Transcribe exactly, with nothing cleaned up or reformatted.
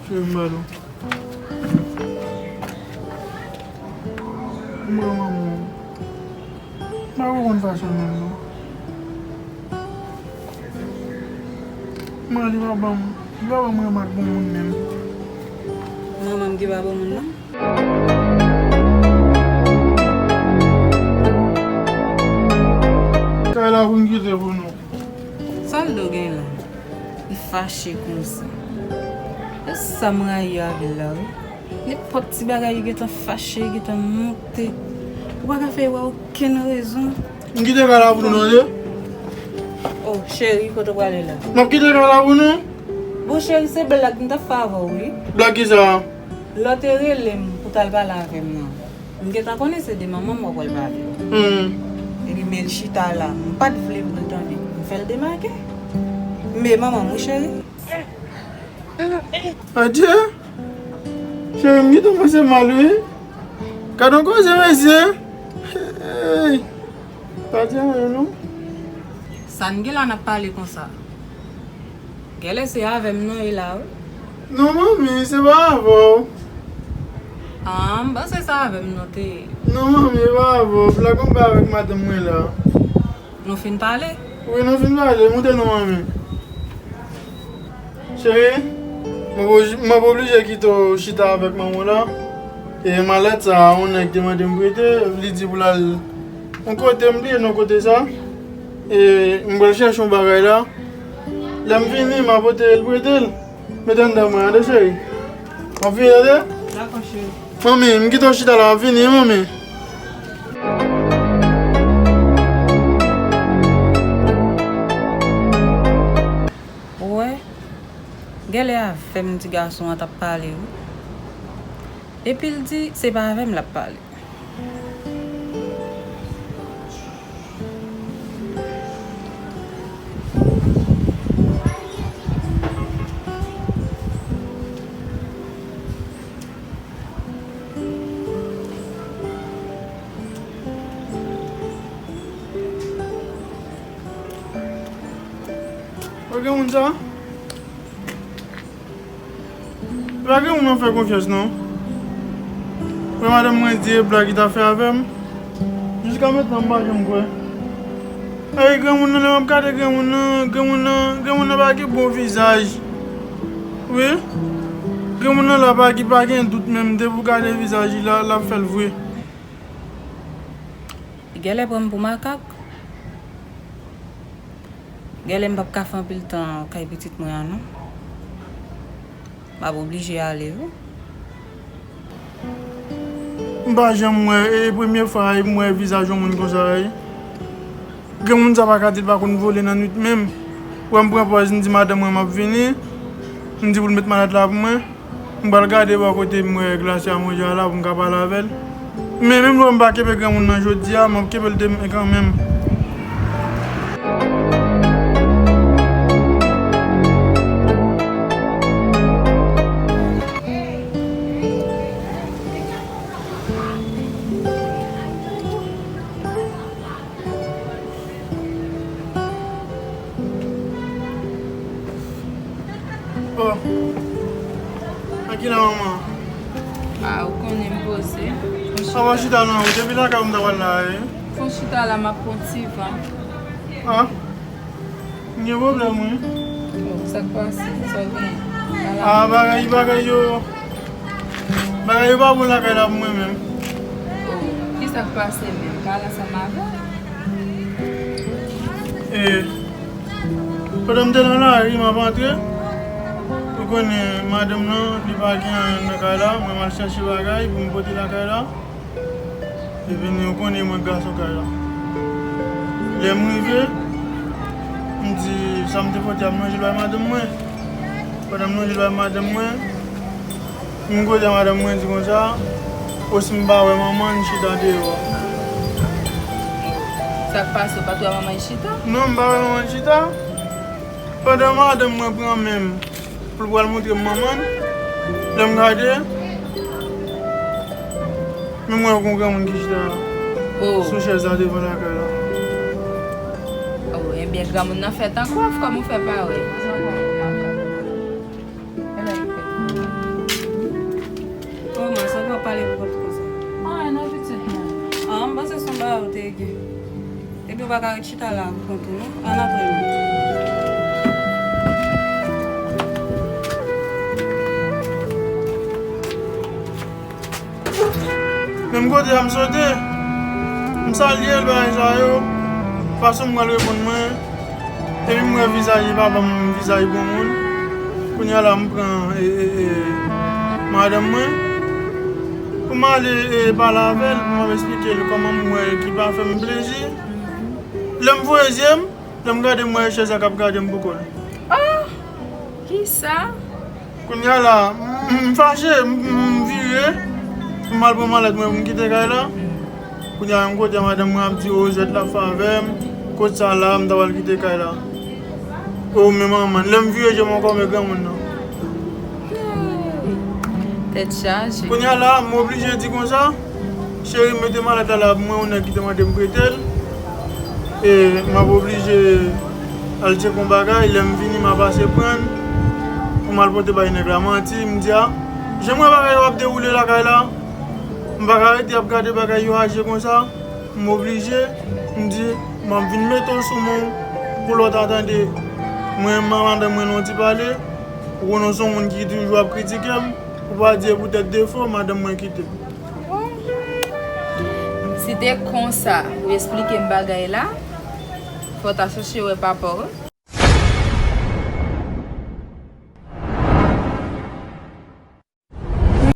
Cheri, m ba nou. Mwen, manman. M pa konprann fason l menm, non. Mwen, li pa ban m, li pa ban m renmen ak bon moun menm. Manman m ki pa bon moun, non? Kay la pou n kite pou nou. Sa l do gen la? Li fache konsa. E sa m rayi avè l la, wi. Nenpòt ti bagay li gentan fache, li gentan monte. Ou pa ka fè wè okenn rezon. M kite kay la pou nou, tande? Oh, cheri, kote w prale la? M ap kite kay la pou nou. Bon, cheri, se blag m t ap fè avè w, wi. Blag ki sa? Lè w te rele m pou w t al pale avè m nan, m gentan konnen se de manman m w ap pral pale. Hmm. Epi men l chita la, m pa t vle pou l tande. M fè l demake. Men manman m, wi, cheri. Adye! Cheri, m gentan panse mal, wi. Gad yon koze, mesye! Hey! Pa di anyen, non. Sa n gen la n ap pale konsa? Gèlè se avè m non e la, wi. Non, manmi, se pa avè w. Ah, m panse se avè m non te ye. Non, manmi, e pa avè w. Blag mwen bay avèk madanm mwen la. Nou fin pale? Wi, nou fin pale. Monte non, manmi. Cheri, m ap oblije, m ap oblije kite w chita avèk manman w la. E malèt sa, yon nèg te mande m prete, li di pou l al yon kote, m bliye non kote sa. E m pral chèche yon bagay la. Lè m vini, m a pote l prete l. Mete anndan mwen, tande, cheri. M ap vini, tande? Dakò, cheri. Manmi, m kite w chita la, m ap vini, wi, manmi. Ou wè, gèlè avè m ti gason an t ap pale, wi. Epi l di se pa avè m l ap pale. Ou gen moun sa? Pa gen moun nan fè konfyans non. Mwen madanm mwen di e blag li ta fè avè m. Jiska mentnan m pa janm kwè. Ey, granmoun nan, lè m ap gade granmoun nan, granmoun nan, granmoun nan pa gen bon vizaj. Wi. Granmoun nan la pa gen, pa gen dout menm, depi w gade vizaj li la, l ap fè l vre. Li genlè pran m pou makak. Genlè m p ap ka fè anpil tan kay pitit mwen an non. M ap oblije ale wi. M pa janm wè, e premye fwa m wè vizaj yon moun konsa wi. Granmoun sa pa ka di l pa konn vole nan nwit menm. Wè m pran pòz, m di madanm mwen m ap vini. M di pou l met malèt la pou mwen. M pral gade bò kote m wè glasye a manje a la pou m ka pale avè l. Men menm lè m pa kenbe granmoun nan jodi a, m ap kenbe l demen kanmenm. Oh. Anki la manman? Ah, ou konnen m poze. Sa va chita non, ou te pi lakay ou m ta pral la, wi. Fon chita la, m ap pran ti van. Ah? M gen pwoblèm, wi. Oh, sa k pase? Sa w genyen? Ah, bagay, bagay yo. Bagay yo pa bon lakay la pou mwen menm. Oh, kisa k pase menm? Pale ansanm avè m. E, pandan m te nan lari, m ap antre. Ou konnen, madanm nan, li pa gen anyen nan kay la. Mwen m al chèche bagay pou m pote lakay la. Epi nou konnen mwen gason kay la. Lè m rive, m di sa m te pote a m ranje l bay madanm mwen. Pandan m ranje l bay madanm mwen, m kote madanm mwen di konsa, osi m pa wè manman n chita deyò a. Sa k pase, ou pa t wè manman n chita? Non, m pa wè manman n chita. Pandan madanm mwen pran men m, pou l pral montre m manman l. Lè m gade, men m wè yon granmoun ki chita sou chèz la devan lakay la. Oh, ebyen, granmoun nan fè tankou w, kòman w fè pa wè? Gade sa, gade sa. Gade sa, gade sa. Gade sa, gade sa. Epi w pa ka ret chita la pou kont ou non. Ann antre non. Menm kote a m sote, m salye l bagay sa yo, fason m pral reponn mwen, epi m wè vizaj li pa ban m vizaj bon moun. Kounye a la m pran e, e, e, madanm mwen pou m ale e, pale avè l, pou m ap esplike l kòman m wè ki pa fè m plezi. Lè m voye zye m, lè m gade m wè chèz la k ap gade m pou kò l. Oh! Kisa? Kounye a la, m, m fache, m, m vire, m al pran malèt mwen pou m kite kay la. Kounye a menm kote a madanm mwen ap di, o, jwèt l ap fè avè m, kot sa la, m ta pral kite kay la. O, men manman, lè m vire je m ankò, men granmoun nan. Tèt chaje. Kounye a la, m oblije di konsa, cheri, mete malèt la la pou mwen, yon nèg ki te mande m prete l. E m ap oblije al tcheke yon bagay, lè m vini, m a pase pran l pou m al pote bay nèg la. Manti, m di a, jan m wè bagay yo ap dewoule lakay la, m pa ka rete ap gade bagay yo aje konsa. M oblije, m di, m ap vin mete w sou men w pou lè w ta tande mwen, madanm mwen, nou ti pale, ou konnen w se yon moun ki toujou ap kritike m, ou pa di e poutèt defo, madanm mwen kite m. Si te konsa, ou esplike m bagay la, fò w ta chèche wè papa w.